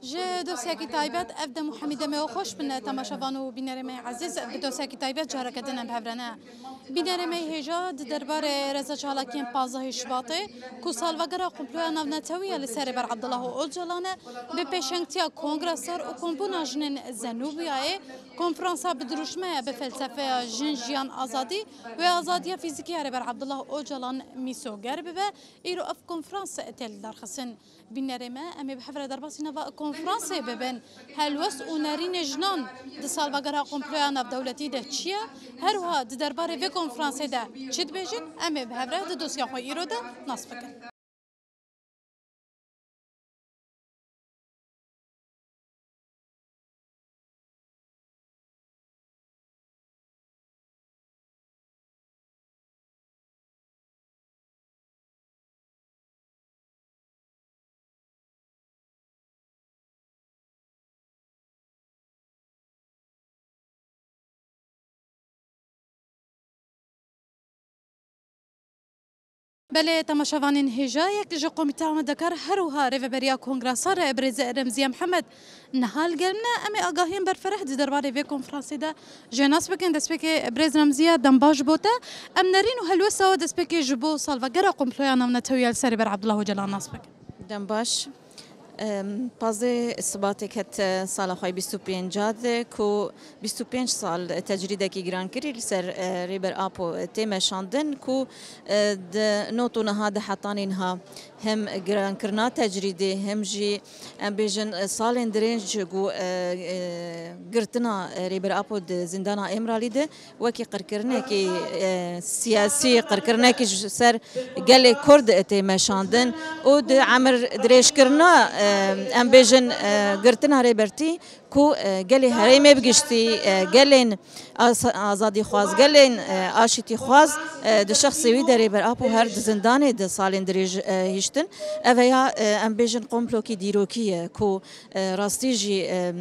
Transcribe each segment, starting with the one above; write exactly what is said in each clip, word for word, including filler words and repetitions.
Ji dosyekî taybet, ev dem û hemî demê we xweş bin, temaşevan û bînerê me yê ezîz. Bi dosyekî taybet careke din em bi hev re ne. Bînerê me yê hêja di derbarê rêzecalakiyên pazdehê Şibatê, ku salvegera komploya navnetewî ya li ser Rêber Abdullah Ocalan e, bi pêşengtiya Kongra Sor û Kombûna Jinên Zenûbiyayê, konferansa bi dirûşmeya bi felsefeya Jin, Jiyan, Azadî wê azadiya fîzîkî ya Rêber Abdullah Ocalan mîsoger bibe. Îro ev konferans tê lidarxistin. Bînerê me, em ê bi hev re derbasî nava konferansê bibin. Helwest û nerînê jinan di salvegera komploya navdewletî de çi ye? Her wiha di derbarê vê konferansê de çi dibêjin? Em ê bi hev re di dosya xwe îro de nas bikin. Belê, temaşevanên hêja, yek ji Komîteya Amadekar, her wiha Rêveberiya Kongra Sor, birêz Remziye Mihemed, niha li gel min e. Em ê agahiyên berfereh di derbarê vê konferansê de jê nas bikin. Destpêkê birêz Remziye, dem baş bo te. Em nerîn û helwesta we destpêkê ji bo salvegera komploya navnetewî ya li ser Rêber Abdullah Ocalan nas bikin. Dem baş. Em, pazdeh Sibatê ket, e, sala xwe bîst û pênca de, ku bîst û pênc sal tecrîdekî girankirî li ser, e, Rêber Apo tê meşandin, ku, e, di not û niha de hetanî niha hem girankirina tecrîdê, hem jî, em bêjin, e, salên dirêj ku, e, e, girtina, e, Rêber Apo di zîndana Îmralî de wekî qirkirinekî, e, siyasî, qirkirinekî ji ser gelê Kurd tê meşandin û di emir dirêjkirina, e, em bêjin, e, girtina Rêbertî ku, e, gelê herêmê bi giştî, e, gelên as-, azadîxwaz, gelên, e, aşîtîxwaz, e, di şexsê wî de Rêber Apo her di zindanê di salên dirêj, e, hiştin. Ev ya, e, em bêjin komplokî dîrokî ye ku, e, rastî jî, e,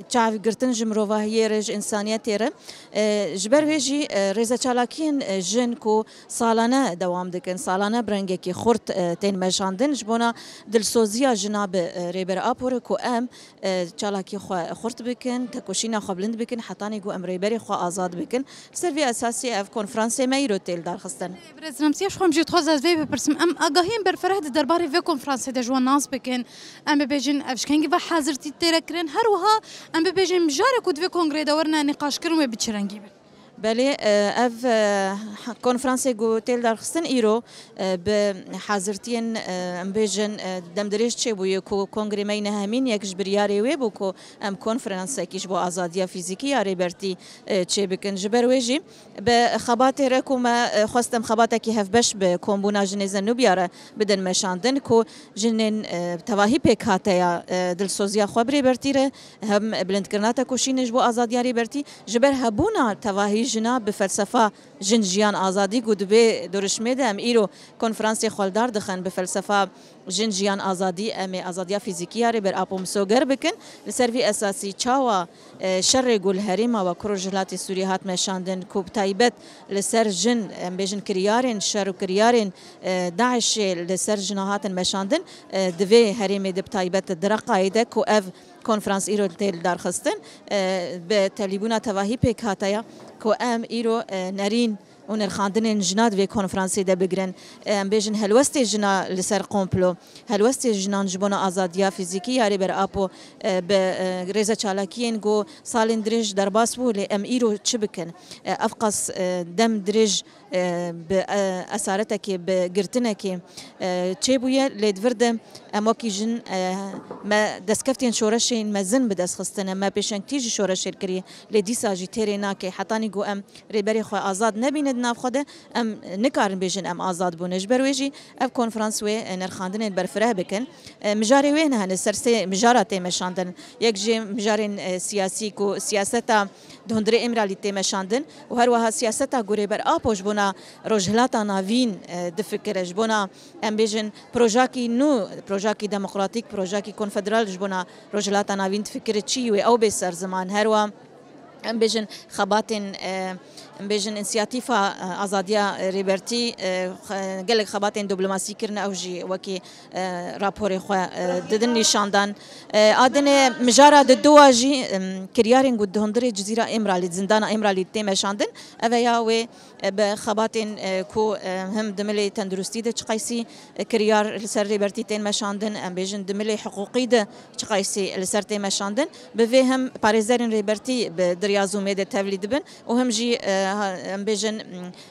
çav girtin ji mirovahiyê re, ji însaniyetê re. E, ji ber wê jî, e, rêzeçalakiyên, e, jin ku salane dewam dikin, salane bi rengekî xurt, e, tên meşandin, ji bona dilsoziya jina bi, e, Rêber Apo re ku em, e, çalakî xwe xurt bikin, tekoşîna xwe bilind bikin, hetanî ku em rêberê xwe azad bikin. Li ser vê esasî ev konferansê me îro tê lidarxistin. Birêz Remziye, ji xwe em jî dixwaz ez vê bipirsim. Em agahiyên berfereh di derbarê vê konferansê de ji we nas bikin. Em bibêjin ev ji kengî ve hazirtî tê re kirin. Her wiha em bibêjin mijarê ku di vê kongreyê de werine nîqaşkirin wê bi çi rengî bin? Belê, e, ev, e, ha-, konferansê ku tê lidarxistin îro, e, bi hazirtiyên, e, em bêjin, e, demdirêj çêbûye ku kongrê me yê nehemîn yek ji biryarê wê bû ku em konferansekî ji bo azadiya fîzîkî ya Rêbertî, e, çêbikin. Ji ber wê jî bi xebatê re ku me, e, xwest em xebatekî hevbeş bi Kombûna Jinê Zenûbiya re bidin meşandin ku jinên, e, tevahî pêkhateya, e, dilsoziya xwe bi Rêbertî re hem bilindkirina tekoşînê ji bo azadiya Rêbertî, ji ber hebûna tevahî jina bi felsefa jin, jiyan, azadî ku di vê dirûşmê de em îro konferansê xwe li dar dixin bi felsefa jin, jiyan, azadî, em ê azadiya fîzîkî ya Rêber Apo misoger bikin. Li ser vî esasî çawa, e, şerê ku li herêma we ku Rojhilatê Sûriyê hat meşandin, ku bi taybet li ser jin, em bêjin kiryarên şer û kiryarên, e, DAIŞê li ser jina hatin meşandin, e, di vê herêmê de bi taybet di Reqayê de ku ev konferans îro tê lidarxistin, e, bi tevlîbûna tevahî pêk hate ya ku em îro, e, nerîn û nirxandinên jina di vê konferansê de bigirin. Em bêjin helwestê jina li ser komplo, helwestê jinan ji bona azadiya fîzîkî ya Rêber Apo, e, bi, e, rêzeçalakiyên ku salên dirêj derbas bû, lê em îro çi bikin? E, ev qas, e, dem dirêj, e, bi, e, esaretekê, bi girtinekê, e, çêbûye, lê di vir de em wekî jin, e, me destkeftên şoreşên mezin bi dest xistine, me pêşengtî ji şoreşê kiriye, lê dîsa jî têrê nake. Hetanî ku em rêberê xwe azad nebîne di nav xwe de, em nikarin bêjin em azad bûne. Ji ber wê jî ev konferans wê, e, nirxandinên berfireh bikin. E, mijarê wê hene, li ser sê mijara tê meşandin. Yek ji mijarên, e, siyasî ku siyaseta di hundirê Îmralî tê meşandin û her wiha siyaseta ku Rêber Apo ji bona Rojhilata Navîn, e, difikire, ji bona, em bêjin, projakî nû, projakî demokratîk, projakî konfederal ji bona Rojhilata Navîn difikire çi wê ew bê ser ziman. Her wiha em bêjin xebatên, e, em bêjin însiyatîfa, e, azadiya, e, Rêbertî, e, xe-, gelek xebatên diplomasî kirine, ew jî wekî, e, raporê xwe, e, didin nîşandan. E, a dinê mijara di dua jî, em, kiryarên ku di hundirê Cizîra Îmralî, zindana Îmralî tê meşandin, ev ya wê, e, bi xebatên, e, ku, e, him di milê tenduristî de çiqaysî, e, kiryar li ser Rêbertî tên meşandin, em bêjin di milê hiqûqî de çiqaysî li ser tê meşandin, bi vê him parêzerên Rêbertî bi dirya Zoomê de tevlî dibin û him jî, e, ha-, em bêjin,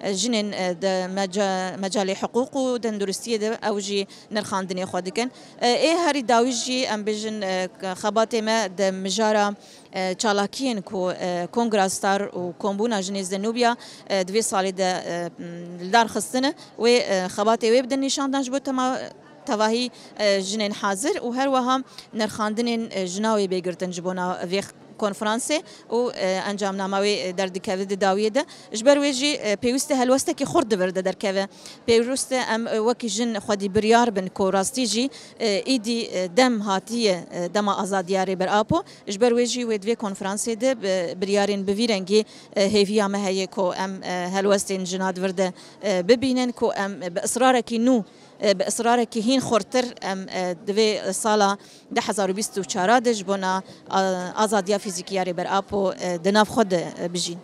m, jinên, e, di meca-, mecalê hiqûq û tenduristiyê de ew jî nirxandinê xwe dikin. E, ê herî dawî jî em bêjin, e, xebatê me di mijara, e, çalakiyên ku, e, Kongra Star û Kombûna Jinê Zenûbiya, e, di vê salê de, e, m, li dar xistine, wê, e, xebatê wê bidin nîşandan ji bo tema-, tevahî, e, jinên hazir û her wiha nirxandinên, e, jina wê bê girtin ji bona vê konferansê û, e, encamnama wê, e, derdikeve di dawiyê de. Ji ber wê jî, e, pêwîst e helwestekî xurt di vir de derkeve. Pêwîst e em, e, wekî jin xwedî biryar bin ku rastî jî, e, îdî, e, dem hatiye, e, dema azadiya Rêber Apo. Ji ber wê jî wê di vê konferansê de bi biryarên bi vî rengî, e, hêviya me heye ku em, e, helwestên jina di vir de, e, bibînin ku em bi israrekî nû, e, bi israrekî hîn xurtir em, e, di vê sala du hezar û bîst û çar de ji bona, e, azadiya fîzîkî ya Rêber Apo, e, di nav xwe de, e, bijîn.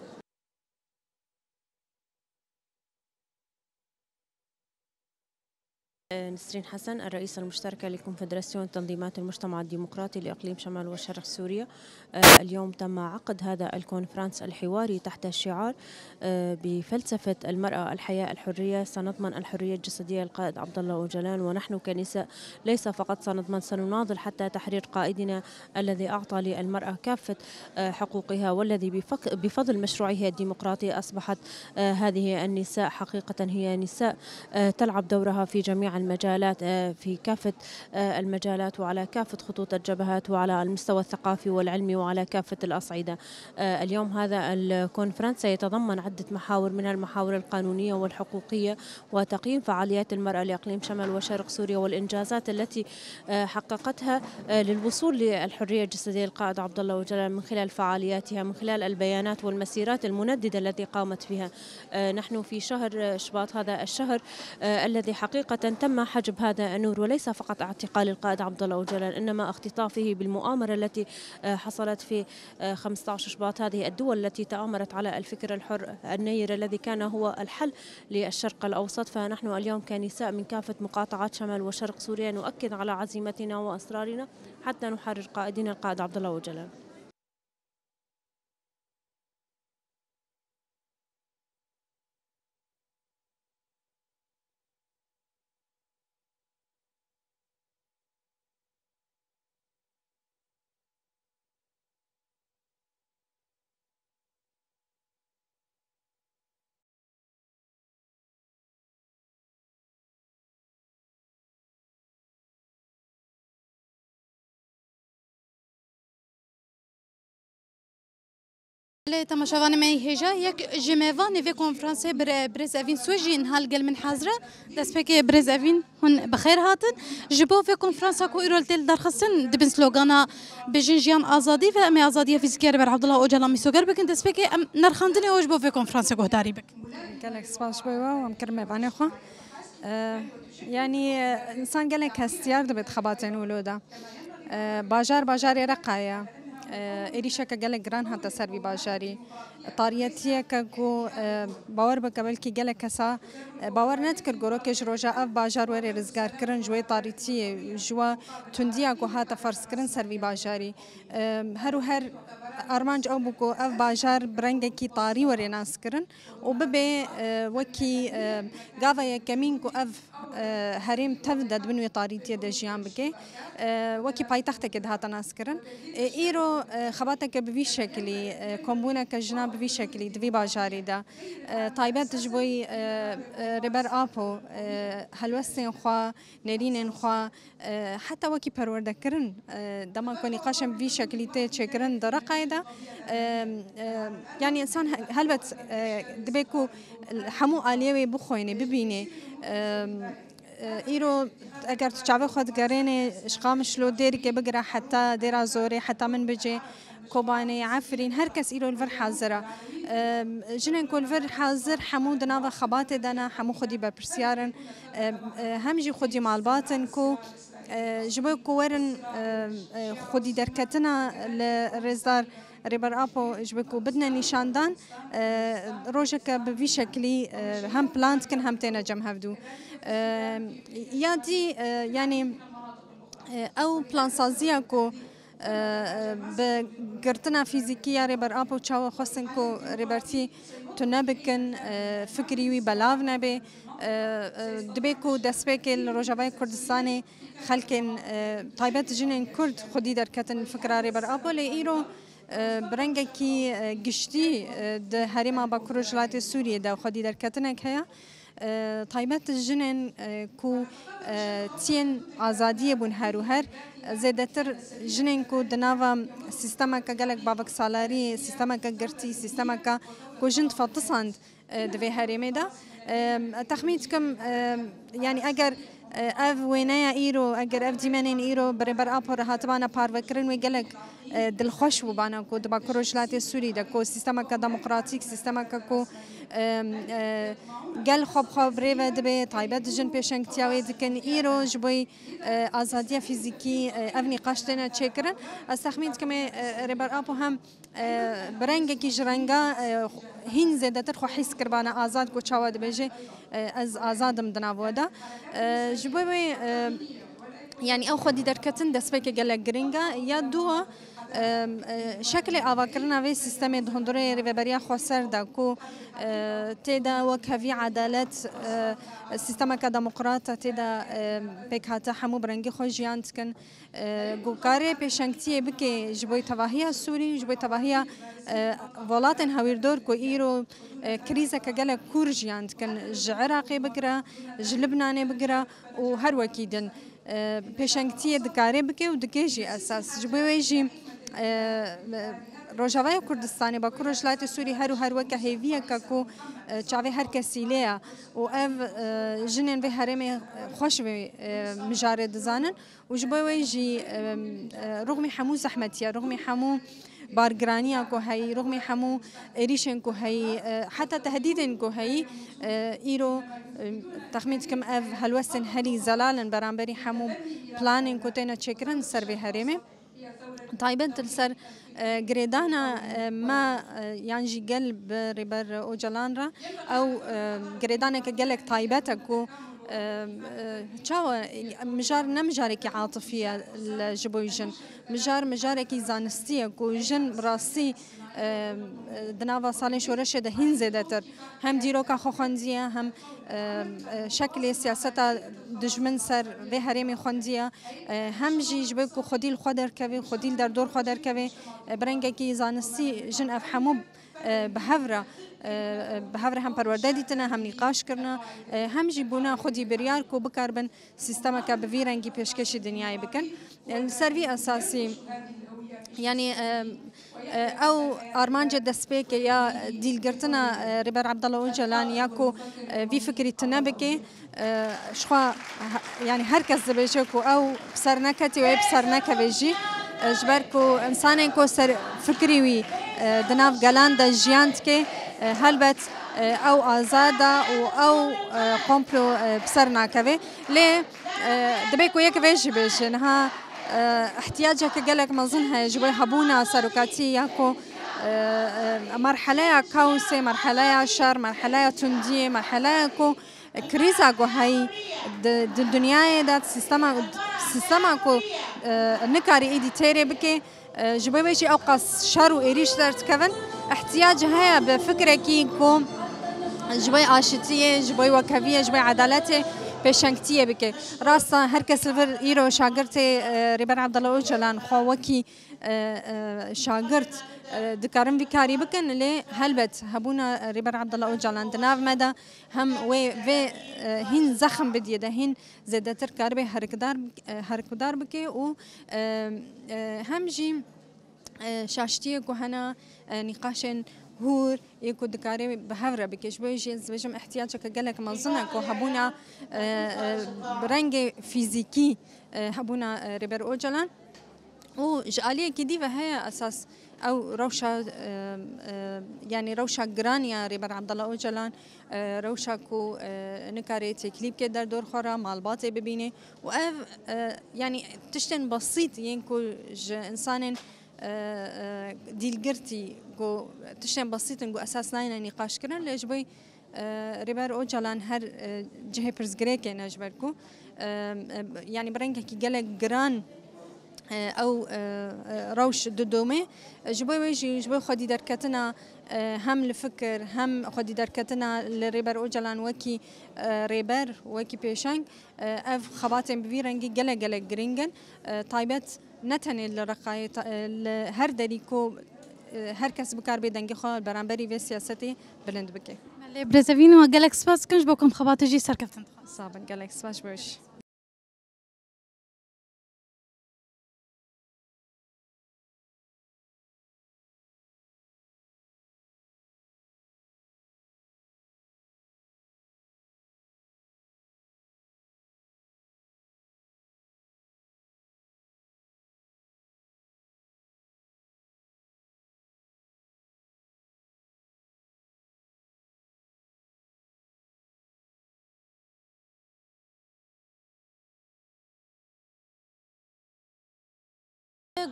نسرين حسن، الرئيسة المشتركة لكونفدراسيون تنظيمات المجتمع الديمقراطي لإقليم شمال وشرق سوريا. آه، اليوم تم عقد هذا الكونفرنس الحواري تحت شعار، آه، بفلسفة المرأة، الحياة، الحرية، سنضمن الحرية الجسدية للقائد عبد الله أوجلان. ونحن كنساء ليس فقط سنضمن، سنناضل حتى تحرير قائدنا الذي أعطى للمرأة كافة، آه، حقوقها، والذي بفك-، بفضل مشروعه الديمقراطي أصبحت، آه، هذه النساء حقيقة هي نساء، آه، تلعب دورها في جميع المجالات، آه، في كافة، آه، المجالات وعلى كافة خطوط الجبهات وعلى المستوى الثقافي والعلمي وعلى كافة الأصعدة. آه، اليوم هذا الكونفرنس سيتضمن عدة محاور، منها المحاور القانونية والحقوقية وتقييم فعاليات المرأة لإقليم شمال وشرق سوريا والإنجازات التي، آه، حققتها، آه، للوصول للحرية الجسدية للقائد عبد الله أوجلان من خلال فعالياتها، من خلال البيانات والمسيرات المنددة التي قامت بها. آه، نحن في شهر، آه، شباط، هذا الشهر، آه، الذي حقيقة تم حجب هذا النور، وليس فقط اعتقال القائد عبد الله أوجلان، إنما اختطافه بالمؤامرة التي، آه، حصلت في، آه، خمستعش شباط. هذه الدول التي تآمرت على الفكر الحر النير الذي كان هو الحل للشرق الأوسط. فنحن اليوم كنساء من كافة مقاطعات شمال وشرق سوريا نؤكد على عزيمتنا وإصرارنا حتى نحرر قائدنا القائد عبد الله أوجلان. Lê temaşevanê me yê hêja, yek ji mêvanê vê konferansê bir-, birêz Evîn Soy jî niha li gel min hazir e. Destpêkê birêz Evîn, hûn bi xêr hatin. Ji bo vê konferansa ku îro li tê li darxistin, dibin slogana Bijin jiyan azadî ve em ê azadiya fîzîkî ya Rêber Abdullah Ocalan mîsoger bikin. Destpêkê em nirxandinê we ji bo vê konferansê guhdarî bikin. Gelek spas ji bo we û em kir mêvanê xwe. Ee, yanî, e, însan gelek hestiyar dibe di xebatên wilo de. Ee, bajar, bajarê Reqa ye. Ee, êrîşeke gelek giran hate ser vî bajarî. Tariyetiyeke ku, e, bawer bike belkî gelek kesa, e, bawer nedikir ku rokê ji roja ev bajar were rizgarkirin ji wê tarîtiyê, ji we tundiya ku hate ferzkirin ser vî bajarî. E, her û her armanc ew bû ku ev bajar bi rengekî tarî were naskirin û bibe, e, wekî, e, gava yekemîn ku ev, e, herêm tev de di bin wê tarîtiyê de jiyan bike, e, wekî paytextekê dihate naskirin. E, îro, e, xebateke bi vî şekilî, e, kombûneke jina bi vî şekilî di vî bajarî de, e, taybet ji bo yî, e, e, Rêber Apo, e, helwestên xwe, nêrînên xwe, e, heta wekî perwerdekirin, e, dema ku nîqaşên bi vî şekilî tê çêkirin di Reqayê de, e, e, yanî însan he-, helbet, e, dibe ku hemû aliyê wê bixwîne, bibîne, e, E, îro eger tu çavê xwe digerênê, ji Qamişlo Dêrikê bigire heta Dêra Zorê, heta min bicê Kobanê, Efrîn, her kes îro li vir hazir e. E, jinên ku li vir hazir hemû di nava xebatê de ne, hemû xwedî berpirsiyar in. E, e, hem jî xwedî malbat in ku, e, ji bo ku werin, e, e, xwedî derketina li Rêzdar Rêber Apo ji bo ku bidine nîşandan, e, rojeke bi vî şeklî, e, hem plan dikin hem têne cem hevdû. E, ya dî, e, yanî, e, ew plansaziya ku, e, e, bi girtina fîzîkî ya Rêber Apo çawa xwestin ku Rêbertî tune bikin, e, fikrî wî belav nebe. E, e, dibê ku destpêkê li Rojavayê Kurdistanê xelkên, e, taybet jinên Kurd xwedî derketin fikra Rêber Apo, lê îro, e, bi rengekî, e, giştî, e, di herêma Bakur Rojhilatê Sûriyê de xwedî derketinek heye. E, taybet jinên, e, ku, e, tiyên azadiyê bûn her û her, zêdetir jinên ku di nava sîstemeke gelek baveksalariyê, sîstemeke girtî, sîstemeke ku jin difetisand, e, di vê herêmê de. E, texmîn dikim, e, yanî eger, e, ev wêneya îro, eger ev dîmenên îro bi Rêber Apo re hatibana parvekirin, wê gelek, e, dilxweş bûbana ku di Bakur Rojhilatê Sûrî de ku sîstemeke demokratîk, sîstemeke ku, e, e, gel xwe bi xwe bi rê ve dibe, taybet jin pêşengtiya wê dikin. Îro ji bo, e, azadiya fîzîkî, e, ev nîqaş têne çêkirin. Ez texmîn dikim, e, Rêber Apo hem e, bi rengekî ji renga, e, hîn zêdetir xwe hîs kiribana azad, ku çawa dibêje, e, ez azad im di nav we de. E, ji bo wê, e, yanî ew xwedî derketin destpêkê gelek giring e. Ya dûa, e, e, şeklê avakirina vê sîstemê di hundirê Rêveberiya Xweser de ku, e, tê de wekhevî edalet, e, sîstemeke demokrat e, tê de, e, pêk hate hemû bi rengî xwe jiyan dikin. E, ku karê pêşengtiyê bike ji bo tevahiya Sûrî, ji bo tevahiya, e, welatên hewîrdor ku îro, e, krîzeke gelek kûr jiyan dikin, ji Iraqê bigire, ji Libnanê bigire û her wekî din, e, pêşengtiyê dikare bike û dike jî esas. Ji bo wê jî, e, Rojavaya Kurdistanê, Bakur Rojhilatê Sûrî her û her weke hêviyeke ku, e, çavê her kesî lê ye û ev, e, jinên vê herêmê xweş vê, e, mijarê dizanin. Û ji bo wê jî, em, e, rûxmî hemû zehmetiya, rûxmî hemû bargiraniya ku heyî, rûxmî hemû êrîşên ku heyî, e, heta tehdîdên ku heyî, e, îro, em, texmîn dikim ev helwestên herî zelal in beramberî hemû planên ku têne çêkirin ser vê herêmê. Taybet li ser, e, girêdana, e, me, e, yan jî gel bi Rêber Ocalan re, ew, e, girêdaneke gelek taybet e ku, e, e, çawa, mijar ne mijarekî atifî ye li, ji bo jin. Mijar, mijarekî zanistî ye ku jin bi rastî, e, e, di nava salên şoreşê de hîn zêdetir hem dîroka xwe xwendiye, hem, e, e, şeklê siyaseta dijmin ser vê herêmê xwendiye, e, hem jî ji bo ku xwedî li xwe derkeve, xwedî li derdor xwe derkeve, e, bi rengekî zanistî jin ev hemû, e, bi hev re, e, e, bi hev re hem perwerde dîtine, hem nîqaş kirine, e, hem jî bûne xwedî biryar ku bikaribin sîstemeke bi vî rengî pêşkêşî dinyayê bikin. E, li ser vî esasî, yanî, e, e, ew armanca destpêkê ya dîlgirtina, e, Rêber Abdullah Ocalan ya ku, e, vî fikrî tune bike, e, ji xwe he-, yanî her kes dibêje ku ew bi ser neketî û ê bi ser nekeve jî, e, ji ber ku însanên ku ser fikrî wî, e, di nav gelan de jiyan dike, e, helbet, e, ew azad e û ew, e, komplo, e, bi ser nakeve. Lê, e, dibê ku yek vê jî bêje, niha, e, ihtiyaceke gelek mezin heye ji bo hebûna serokatî ya ku, e, e, merheleya kaosê, merheleya şer, merheleya tundiyê, merheleya ku krîza ku heyî di, di dinyayê de sîstema, sîstema ku, e, nikarî êdî têrê bike, e, ji bo wê jî ewqas şer û êrîş derdikevin. Ihtiyac heye bi fikrekî ku ji bo aşitiyê, ji bo wekheviyê, ji bo edaletê pêşengtiyê bike. Rast e, her kes li vir îro şagirtê, e, Rêber Abdullah Ocalan xwe wekî, e, e, şagirt, e, dikarin vî karî bikin, lê helbet hebûna Rêber Abdullah Ocalan di nav me de hem wê vê, e, hîn zexm bidiyê de hîn zêdetir karibe herikdar, e, herikdar bike û, e, e, hem jî, e, şaştiyê ku hene, e, nîqaşên hûr, yên ku dikarê bi hev re bike. Ji bo yê jî ez dibêjim, ihtiyaceke gelek mezin e ku hebûna, e, e, bi rengê fîzîkî, e, hebûna, e, Rêber Ocalan. Û ji aliyekî dî ve heye esas ew rewşa, e, e, yanî rewşa giran ya Rêber Abdullah Ocalan, e, rewşa ku, e, nikare têkilî bike derdor xwe re, malbatê bibîne û ev, e, yanî tiştên besît yên ku ji insanên, e, e, dîlgirtî ku tiştên besît in ku esas nayêne nîqaşkirin, lê ji bo, e, Rêber Ocalan her, e, cihê pirsgirêkê ne ji ber ku, e, e, yanî bi rengekî gelek giran, e, ew, e, e, rewş didome. Ji bo wê jî, ji bo xwedî derketina, e, hem li fikir, hem xwedî derketina li Rêber Ocalan wekî, e, rêber, wekî pêşeng, e, ev xebatên bi vî rengî gelek gelek girîng in. E, taybet ne tenê li Reqayê, ta-, e, li her derî ku, e, her kes bikar bê dengê xwe li beramberî vê siyasetê bilind bike. Lê birêzevîn, we gelek spas dikin ji bo ku em xebatê jî serkeftin dixwazin. Sağ bin, gelek spas ji bo wê jî.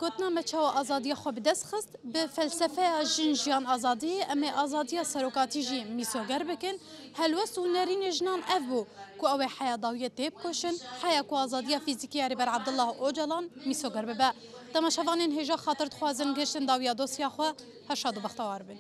Gotina me çawa azadiya xwe bi dest xist, bi felsefeya jin, jiyan, azadiyê, em ê azadiya serokatî jî mîsoger bikin. Helwest û nerînê jinan ev bû ku ew ê heya dawiyê têbikoşin, heya ku azadiya fîzîkî ya Rêber Abdullah Ocalan mîsoger bibe. Temaşevanên hêja xatir dixwazin gihiştin dawiya dosya xwe, her şad û bextewar bin.